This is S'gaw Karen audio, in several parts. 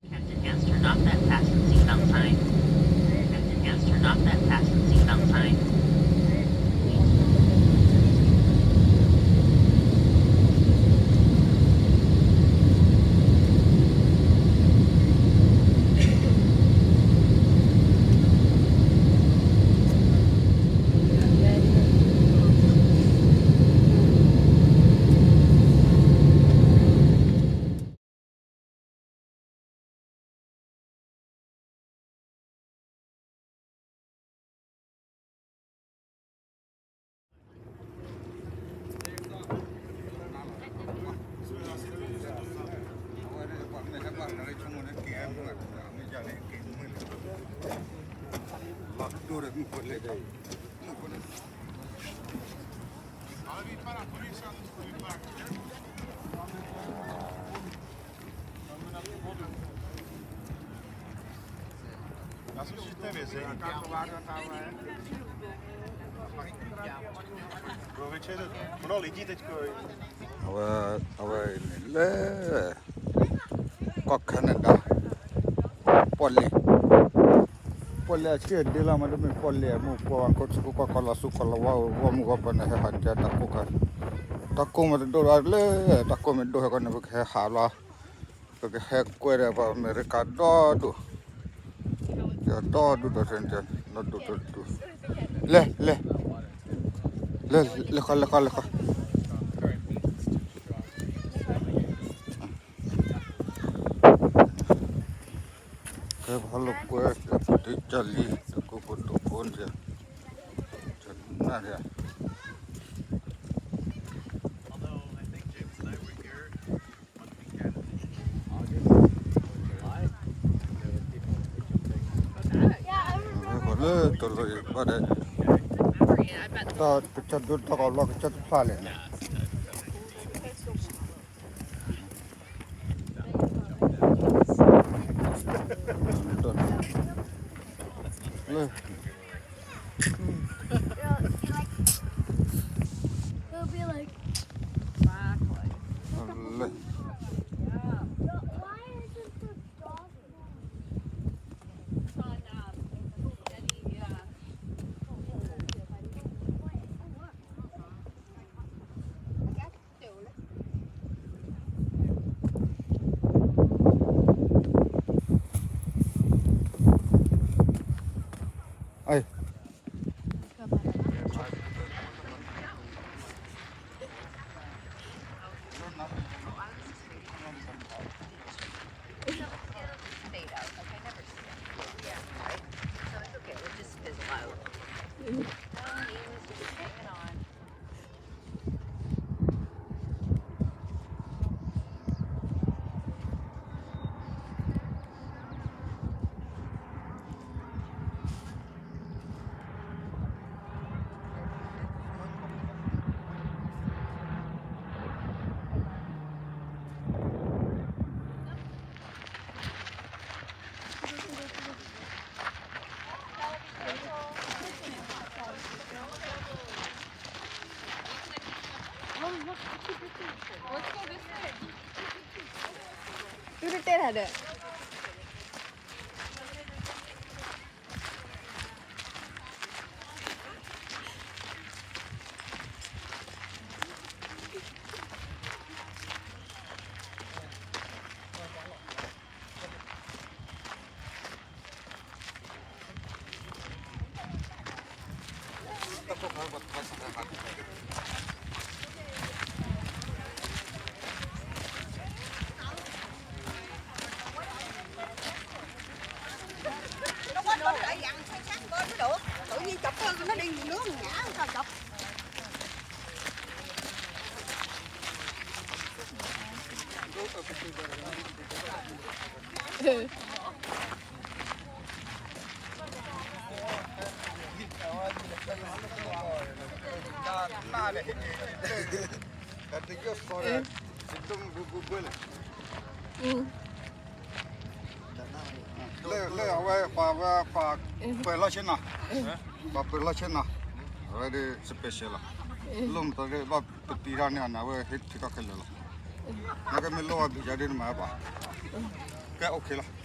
Captain Gas, turn off that fasten seatbelt sign. Captain Gas, turn off that fasten seatbelt sign.အဝဲ အဝဲန့ၣ်လၢ ကီၢ် Canada ပီၣ်လဲၣ် ပီၣ်လဲၣ်အဆံၣ်ဒ့လီၤ မ့တမ့ၢ်ပီၣ်လဲၣ်အမူးကွၢ်ဝဲ ခိၣ်ဆူၣ်ခိၣ်ကွၢ် ကီၢ်လီၤဆူကီၢ်လီၤဝါ ဂီၢ်မုၢ်ဂီၢ်ပၤန့ၣ် ဟဲဟးတဲတၢ်ကိၢ်ခါ တၢ်ကိၢ်မ့ၢ်တဒိၣ်လီၤလၢ တၢ်ကိၢ်မ့ၢ်ဒိၣ်ဟဲကီးန့ၣ် ပကဟဲဟးဘျီ ပကဟဲကွဲဒီးပှၤအမဲရကၤဒီဒူၣ် ဒီဒူၣ်ဒီး ဒီဒူၣ်ဒီဒူၣ် လဲၤ လဲၤ လဲၤ လဲၤဃီ လဲၤဃီ လဲၤဃီ ကဲ ပဟဲလိာ်ကွဲ ပဒုးကၢ်လံ တကိးပဒိၣ်ကိးန့ၣ် နၢ်ဒၣ် လၢတလီၤဘၣ်ဒီး တၢ်ကစၢ်ဒိတၢ်ကီဘျီ ကစၢ်တဖျါလဲၣ်န့ၣ် လၢ It'll be like, exactly. လၢ Why isn't the dog? It's on, um, Daddy, yeah.လၢအဝဲပှၤဝဲပှၤပၢၤလီၢ်ဆ့နီၤ, ပှၤပၢၤလီၢ်ဆ့နီၤ, အဝဲဒၣ် special လီၤ, လိၣ်မတၤဒၣ်ဘၣ်ပတံထီၣ်န့ၢ်အီၤန့ၣ် အဝဲဟ့ၣ်ထံထီၣ်ခဲလၢာ်လီၤ, နကမ့ၢ်လိၣ်ဝဲဘုယၤဒၣ်နမၤဘၣ် ကဲ OK လီၤ.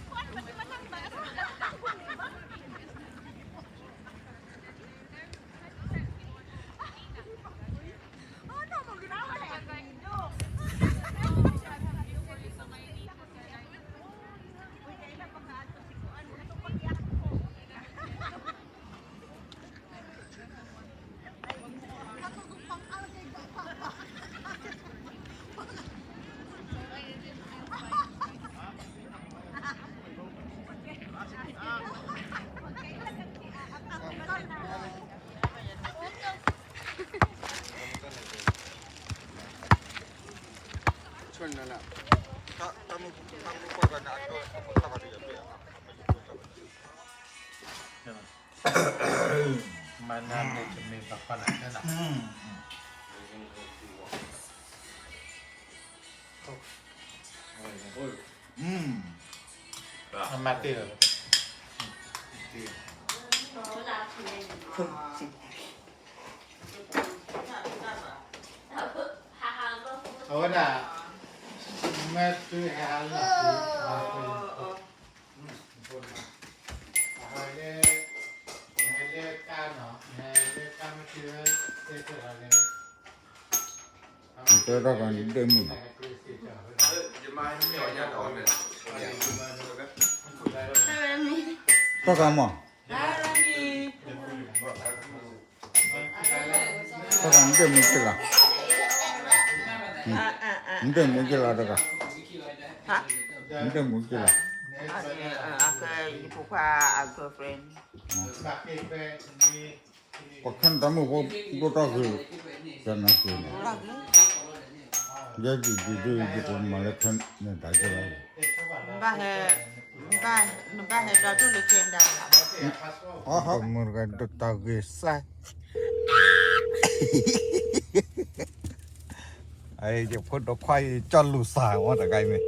မၤနၤန့ၣ်တမ့ၢ်ပှၤကနၣ်ကနၣ် မၤတ့ၢ်လီၤ. အဝဲဒၣ် မ့ၢ်တုၤဟဲဟးလီၤ တဲတၢ်ကဒိၣ်မုၢ်လီၤ. တၢ်ကမီၤ တၢ်ကမီၤ ဒိၣ်မုၢ်ကလီၤ ဒိၣ်မုၢ်ကလီၤတဂၤ ဒိၣ်မုၢ်ကလီၤ အကဲ ယဖိခွါအ girlfriend ပှၤခဲန့ၣ်တၢ်မုၣ်ဖိဒိၣ်ထီၣ်ဂ့ၤ ကနၤက့ၤန့ၣ် ယဲယံာ်ယံာ်ဒ်ယကိးမၤလၢခဲန့ၣ်တၢ်ကဲလီၤ နဘၣ်ဟဲ နဘၣ်ဟဲဒီဒူၣ်လၢ Canada လီၤ အမုၢ်တဂၤဒိၣ်တၢ်ဂ့ၤစဲ ယဖိဒိၣ်ခွါအံၤ ကၠီလူၤစၢ်မ့ၢ်တဂၤအံၤန့ၣ်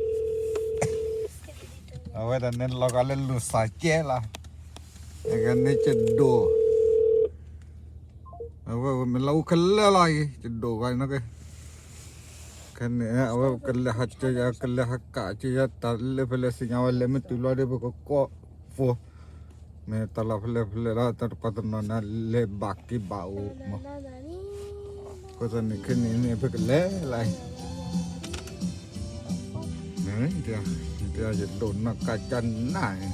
အဝဲဒၣ်န့ၣ်လီၤဂာ်လၢလူၤစၢ်ကဲလီၤ အဂၤန့ၣ်ကဒိၣ် အဝဲမ့ၢ်လၢအူခဲလၢာ်လီၤအံၤ ကဒိၣ်ဂီၤနီၢ်ကီၢ် ခဲန့ၣ် အဝဲကလဲၤဟးကၢယၤ ကလဲၤဟးကၢကၢယၤတၢ်လၢဖဲလဲၣ်စံၣ်ညါဝဲလဲၤမ့ၢ်တုၤလီၤဒီးပကကိးဖိ မ့ၢ်တၢ်လီၢ်ဖဲလဲၣ်ဖဲလဲၣ်လီၤ တၢ်တပှၤတနီၤန့ၣ် လဲၤဘၣ်က့ၤဘၣ်အိၣ်မး အဃိသတးန့ၣ်ခဲန့ၣ်န့ၣ် ပကလဲၤလၢ မ့ၢ်တဲ ယဒိၣ်နီၢ်ကါကၢနၢ်န့ၣ်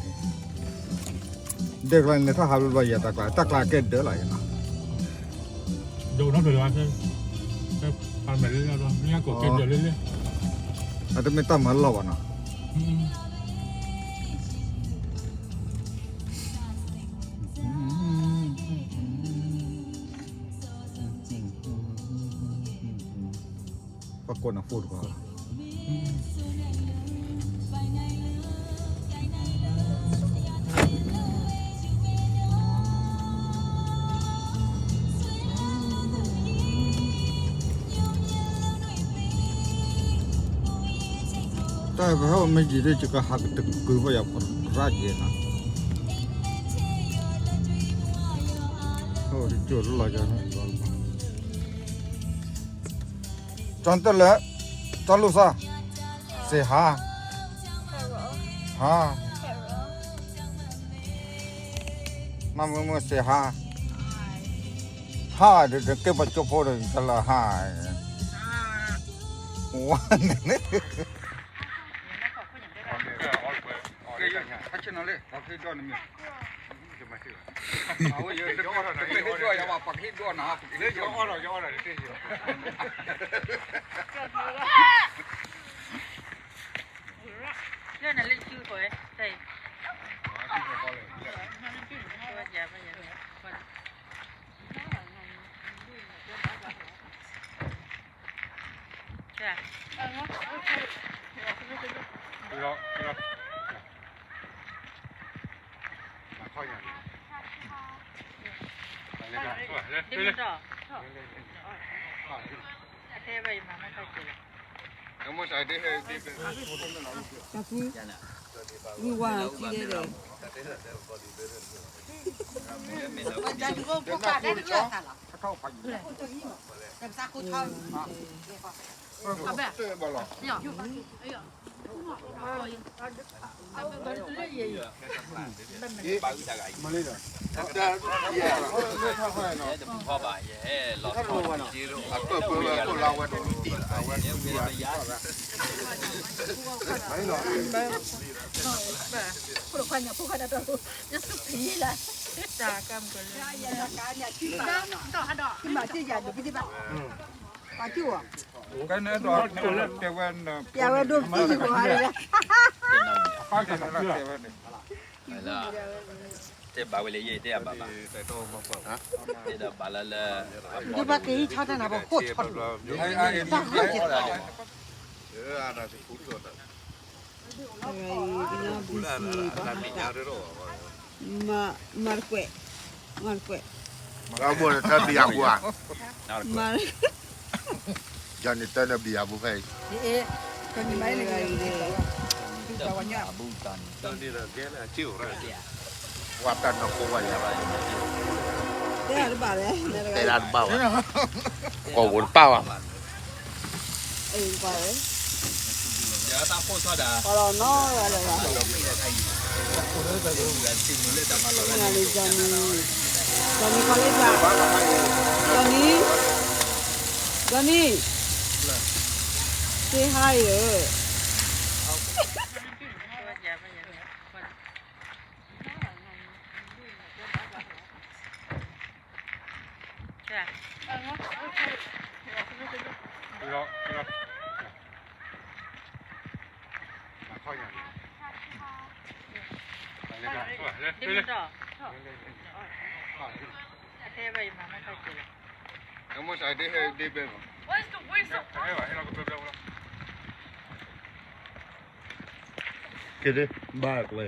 ဒဲကလါန့ၣ် ထီၣ်ဟးဘျီဘျီယၤတၢ်ကျါ တၢ်ကျါကဲဒၢးလီၤယၤနီၤ ဒိၣ်နီၢ်ဖျၢၣ်လီၤ ပာ်မဲာ်လၢလီၤ မ့ၢ်အကိးကဲဒၢးလၢလၢ အတမ့ၢ်တၢ်မၤလီၢ်ဘၣ်နီၤ ပှၤကိးနၤ phone တဂီၤ တၢ်ပဟဲအိၣ်မ့ၢ်ယံာ်ဒ် ယကဟးကတကုာ်ဘၣ်ယၤ ပရၣ်ယဲနီၤ အိၣ်တကၠိၢ်လီၤယၤန့ၣ် ကၠီတလၢ ကၠီလူၤစၢ် စ့ဟါ ဟါ မ့ၢ်မ့ၢ်မ့ၢ် စ့ဟါ ဟါ ဒီးကဲပှၤကၠိဖိဒီး တလၢဟါ ဝါန့ၣ် အဆ့ၣ်နီၤလၢ ပှၤကဟ့ၣ်ဒိၣ်နမ့ၢ် အဝဲယတဟ့ၣ်ဒိၣ်ယၤဘၣ် ပှၤကဟ့ၣ်ဒိၣ်နၤ ပကဟ့ၣ်ဒိၣ် လၢနလၢစုဃိး တၢ်အံၤ တၢ်ဖု ဝံၤဝါထံၣ်လၢဒီး တၢ်တကိးဖိကၢ်ဒဲးတကၢ်သးလီၤ တၢ်ပစးကိးဆီ ဘၣ်လီၤ အ မလေးတော့ တပူၤဃီဘၣ် ယဟဲလီၤထီၣ်ဝဲ မလေးတော့ ဖိခွါညါ ဖိခွါညါတော့ ညါသူဖံးလၢ တၢ်ကမ္ကလၢ မၤတ့ၢ်ယၤဒိၣ်ကဒံဘၣ် ပာ်ကၠူၣ်ဧါ ကဲန့ၣ်ဒီး တဲဝဲ ပျဲဝဲဒိၣ်ကံၢ်ယီၤ တဲဘၣ်ဝဲလၢယဲၢ်တဲအဘၣ်ဘၣ် တဲဒီးဘၣ်လၢလၢ ဒ်ဘၣ်က့ၤဟံးဆီတၢ်နၤ ပဃိၣ်ဆီတၢ် တၢ်ဃိၣ်ဆီတၢ် ကညီ ဘီစံ ဘီဟါတၢ် မၤတကွဲး မၤတကွဲး မၤ ယၤန့ၣ်တၢ်နဘံယၤဖိဖဲအံၤ ပှၤတၢ်နကိးဝဲယၤ တဲတဘၣ်ဝဲ ကိးဝဲတဘၣ်ဝဲ အံၤပှၤဝဲ ပှၤလီၤနီၢ်ဝဲလၢ Johnny Johnny ခီလ့ၣ်ဘၣ် Johnny Johnny Say hi ဧၢ က့ၤဒ့ ဘၣ်ကွဲ